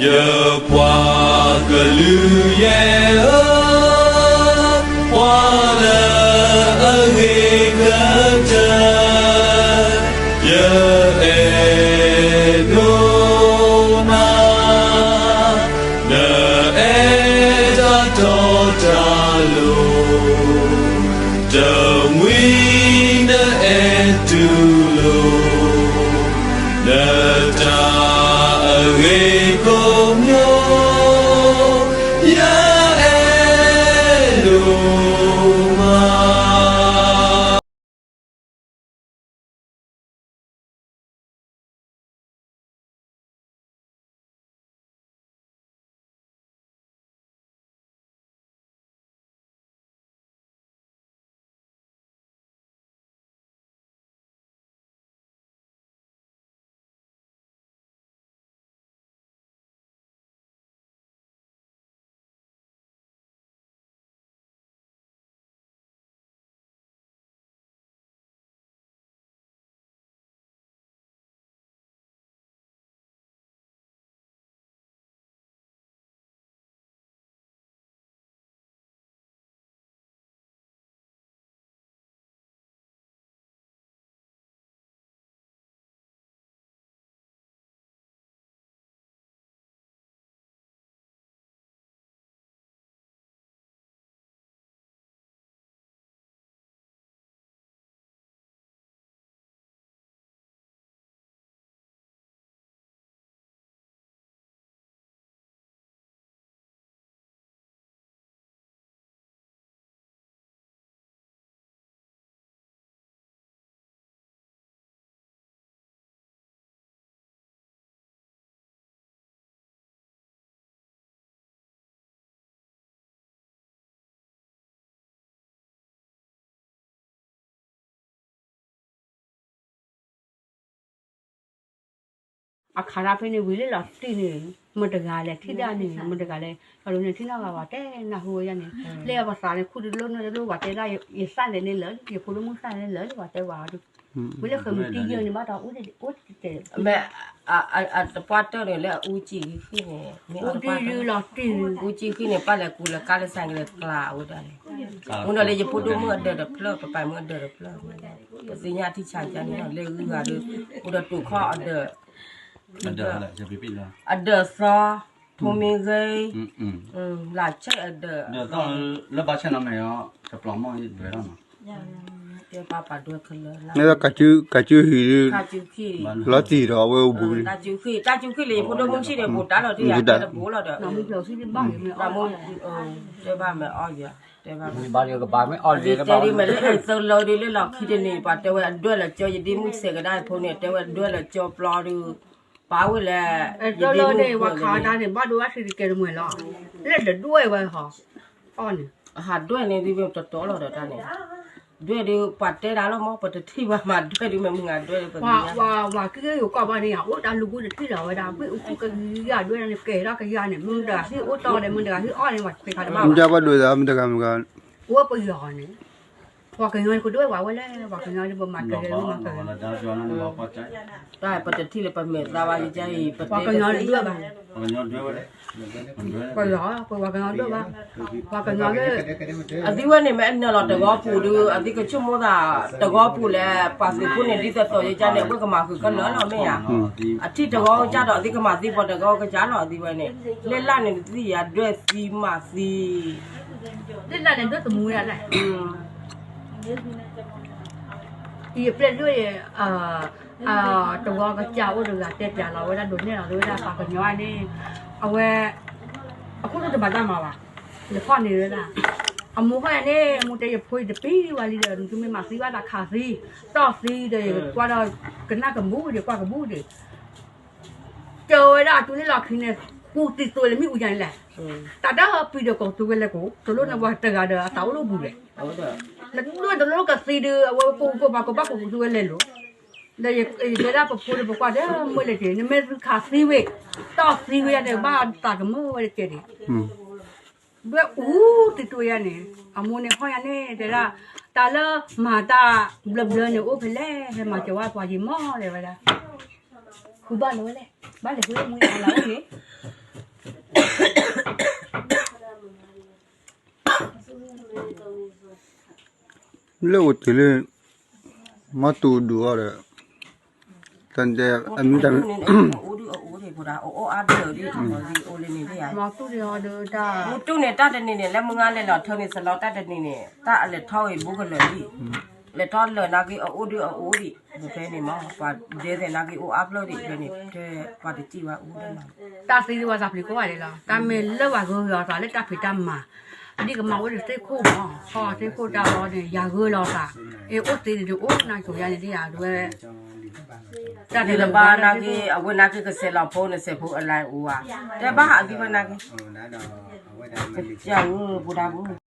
ယပှၤကလုာ်ယဲၢ်ဧၢ, ပှၤလၢအဂ့ၤကတၢၢ် ယအဲၣ်ဒိးနၤ, နအဲၣ်တၢ်တီတၢ်လိၤ, တမှံၤနအဲၣ်တူၢ်လိာ် နတၢ်အဂ့ၤကိးမံၤ ယအဲၣ်ဒိးမး. အခါဒၣ်ဖဲန့ၣ်ဝံၤလၢလီၤတံၢ်န့ၣ် မတဂၤလဲၤထံၣ်ဒၣ်န့ၣ် မတဂၤလဲၤ အဒိန့ၣ်ထံၣ်နီၢ်ဂၤဝဲတဲနၢ်ဟူဝဲယၤန့ၣ် လၢပသးန့ၣ် ခူၣ်တလိၣ်နၢ်တလိၣ် ဝဲတဲဒၣ် ယသၣ်လဲၤန့ၣ်လၢာ် ယဖိဒိၣ်မုၣ်သၣ်လဲၤန့ၣ်လၢာ် ဝဲတဲဝဲဒၣ် ဝံၤလၢဃဲၤမုၢ်တံၢ်ယဲၢ်န့ၣ် ဘၣ်တၢ်အိၣ်အိၣ်တတဲ မ့ၢ် အတပှၢ်တၢၢ်န့ၣ် လၢအူကၠံၣ်ဃံၣ်န့ၣ် မ့ၢ်အတပှၢ်တၢၢ် အူကၠံၣ်ဃံၣ်န့ၣ် ပၢ်လဲၤကူလၢကါလၢစဲကလဲၤကျါအဝဲဒၣ်န့ၣ် မ့ၢ်ဒီးလၢယဖိဒိၣ်မုၣ်အဒၢးတဖျၢၣ် ပပာ်မုၣ်အဒၢးတဖျၢၣ် ပသ့ၣ်ညါထံဆးကန့ၣ် လၢဂုၤဂၤဒီး အိၣ်ဒီးတိာ်ခီၣ်အဒၢး အဒၢးသီ ထိးမံဂ့ၤ လၢဆဲးအဒၢး လၢဘၣ်ဆဲနီၤမ့ၢ် တပျီမီၢ်ဒွဲၣ်ထီၣ်နီၤ တဲပၢ်ပာ်ဒွဲၣ်ခဲလၢာ် မ့ၢ်ကၠူဟံၣ် လီၤတံၢ်ဒီးအဝဲအိၣ်ဘူး တၢ်ကၠူဟံၣ် တၢ်ကၠူဟံၣ်လၢယဖိဒိၣ်မုၣ်ဆံၣ်န့ၣ် ဘူးတၢ်လီၤတံၢ်ယၤတဲတဘူးလီၤဒီး တဲဘၣ်မ့ၢ်အီၣ်ယၤ တဲဘၣ်မ့ၢ် တဲဒ်မ့ၢ်လၢအဲၣ်သၢလၢဒ်လၢလီၢ်ခံတနံၤ ပှၤတဲဝဲအဒွဲၣ်လီၤကၠီ ယဒ့မုၣ်ဆဲးကဒါဖိန့ၣ် တဲဝဲအဒွဲၣ်လီၤကၠီပျီဒီး ပာ်ဝဲလဲၣ် ယဒ့မုၣ်ဝဲန့ၣ် ဘၣ်ဒိဘၣ်ထံးတကဲတမှဲၤလီၤ လၢတဒွဲၣ်ဝဲဟီ အီၣ်န့ၣ် အဟးဒွဲၣ်န့ၣ်ဒ်ဝဲတတီလီၤဒီးတၢ်န့ၣ် ဒွဲၣ်ဒ်ပှၤတဲဒၣ်လီၤမ့ၢ် ပတထံၣ်ဘၣ်မၤဒွဲၣ်ဒ်မ့ၢ်မုၢ်ဂၤဒွဲၣ်ဒ်ပသ့ၣ်ညါ ပှၤက့ၤက့ၤယိၤကီၢ်ဘၣ်န့ၣ် အိၣ်တၢ်လူၤဘူတထံၣ်လီၤဝဲဒၣ် ဘ့ၣ်အူကူကယၤဒွဲၣ်န့ၣ် ကဲထီၣ်ကယၤန့ၣ် မုၢ်တဂၤဟ့ၣ်အိၣ်တီဒီး မုၢ်တဂၤဟ့ၣ်အီၣ်န့ၣ် ပှၤခွဲးခါတဘၣ် မ့ၢ်ဒၣ်ဘၣ်ဒိသးမုၢ်တဂၤမုၢ်ဂၤ အိၣ်ပယီၤန့ၣ် ပှၤကညီကဒွဲၣ်ဝဲဝဲလဲၣ် ပှၤကညီဒ်ပမၤကဲၤ တၢ်ပတထံၣ်လၢပမဲာ်သးဘၣ်ယကါအံၤ ပှၤကညီဒွဲၣ်ဘၣ် ပှၤကညီဒွဲၣ်ဘၣ် ပှၤကညီဒွဲၣ်ဘၣ် ပှၤကညီလၢ အသံဝဲန့ၣ်မ့ၢ်အနၢၤလီၤတဂီၤပူၤဒီး အသံကဆိကမိၣ်သး တဂီၤပူၤလဲၣ် ပှၤသုးဖိန့ၣ် ဒ်သိးသိးယကါန့ၣ် အဝဲကမၤဃုာ်ခဲလၢာ်လီၤမ့ၢ်ဧါ အထံၣ်တဂီၤကါဒီး အသံကမၤသံပှၤတဂီၤကါလီၤ အသံဝဲန့ၣ် လၢလၢ်န့ၣ် သံယၤဒွဲၣ်သံမၤသံ လၢလၢ်န့ၣ်ဒွဲၣ်သမူဝဲဒၣ်လဲၣ် ယပျဲၢ်ဒွဲၣ် တဝီကစၢ်အိၣ်တဂၤတဲပျးလီၤဝဲဒၣ်ဒိးနဲၣ်လီၤဝဲဒၣ်ပှၤကညီန့ၣ် အဝဲ အခိၣ်ဒိၣ်တဘၣ်တၢ်မၤဘၣ် ယဖီၣ်န့ၢ်ဝဲဒၣ် အမိၢ်ဟီၣ်ယၤန့ၣ် အမိၢ်တဲယဖိအံၤတပံၤဝဲလံဒီး နသုမ့ၢ်မၤသံဘၣ်သးခးသံ တီၢ်သံဒီး ကွၢ်ဒီးကနၣ်ကဘူၣ်ဒံး ကွၢ်ကဘူၣ်ဒံး ကၢဝဲဒၣ်အတုၤလၢလီၢ်ခံန့ၣ် ကူတံၤသိးလၢမ့ၢ်အူယၤန့ၣ်လဲၣ် တၢ်တပံၤဒီးကိးသုဝဲလဲၤကိး တလိၣ်န့ၣ်ပှၤတဂၤဒီးအသးအိၣ်လၢအပူၤလဲၣ် လၢဒွဲၣ်တလိၣ်ကသံဒီး အဝဲကိးကိးပှၤကိးဘၣ်ကိးသုဝဲလဲၤလိၤ ဒီးယတဲဒၣ်ပဖိဒီးပကွၢ်ဒီးမုၢ်လဲၤတ့ၢ် နမ့ၢ်သုခးသံဝဲ တီၢ်သံဝဲယၤန့ၣ် ဘၣ်သးကမုာ်ဝဲတကဲဒံး ဒွဲၣ်အူတံၤတိယၤန့ၣ် အမိၢ်န့ၣ်ဟီၣ်ယၤန့ၣ် တဲဒၣ် တၢ်လၢမၤတၢ်ဘျၢဘျၢန့ၣ် အိၣ်ဖဲလဲၣ် ဟဲမၤစၢၤဝဲပှၤယံၤမီၢ်လဲၤဝဲဒၣ် ဃုဘၣ်လၢၤဝဲလဲၣ် ဘၣ်လဲၤဃုမူယၤလၢအအိၣ်န့ၣ် လၢအိၣ်တ့ၢ်လၢ မီတူၢ်ဒူၣ်အီၤဒီး တၢ်ဒဲးအမံၤတၢ် အိၣ်ဒုးအအိၣ်ဒံးဖိဒၣ် အအိၣ်အါဘျၢၣ်ဒံး မီၤဒုးအိၣ်လၢန့ၣ်ဒံးယါ မီၤတူၢ်န့ၣ် တၢ်တနံၤန့ၣ် လၢမုၢ်ဂၤလဲၤလီၤထၢန့ၣ် စလီတၢ်တနံၤန့ၣ် တၢ်အလဲၤထီၣ်ဝဲဘူးကလၢာ်လံ လဲၤထီၣ်လၢာ်နာ်က့ အအိၣ်ဒုးအအိၣ်ဒံး ပဖဲန့ၣ်မီၤ ပှၤဒဲသဲးနာ်က့အိၣ်အါဘျၢၣ်ဒံးဖဲန့ၣ် တဲပှၤတစံးဝဲအိၣ်ဒၣ်လီၤ တၢ်သ့ဒံးဝဲသးပျံၤကိးဂၤဒဲးလီၤ တၢ်မ့ၢ်လၢပှၤဂုာ်ဂီၤသးလၢတၢ်ဖံးတၢ်မၤ ဒ်ကမၤအိၣ်လၢသ့ၣ်ခိၣ်မီၤ ခီသ့ၣ်ခိၣ်တၢ်လီၤန့ၣ် ယၤဂုာ်လီၤသး အ့ၣ်အိၣ်သ့န့ၣ်ဒုးအိၣ်နၤကိးယါန့ၣ်ဒ်ယၤဒ်ဝဲ တၢ်တဘၣ်နာ်က့ အဝဲနာ်က့ကစဲးလီၤဖိန့ၣ်စဲးဖိအလါအိၣ်ဧါ တဲဘၣ်အသံဝဲနာ်က့ ကစၢ်ဧၢ ပူၤဒၣ်ပူၤ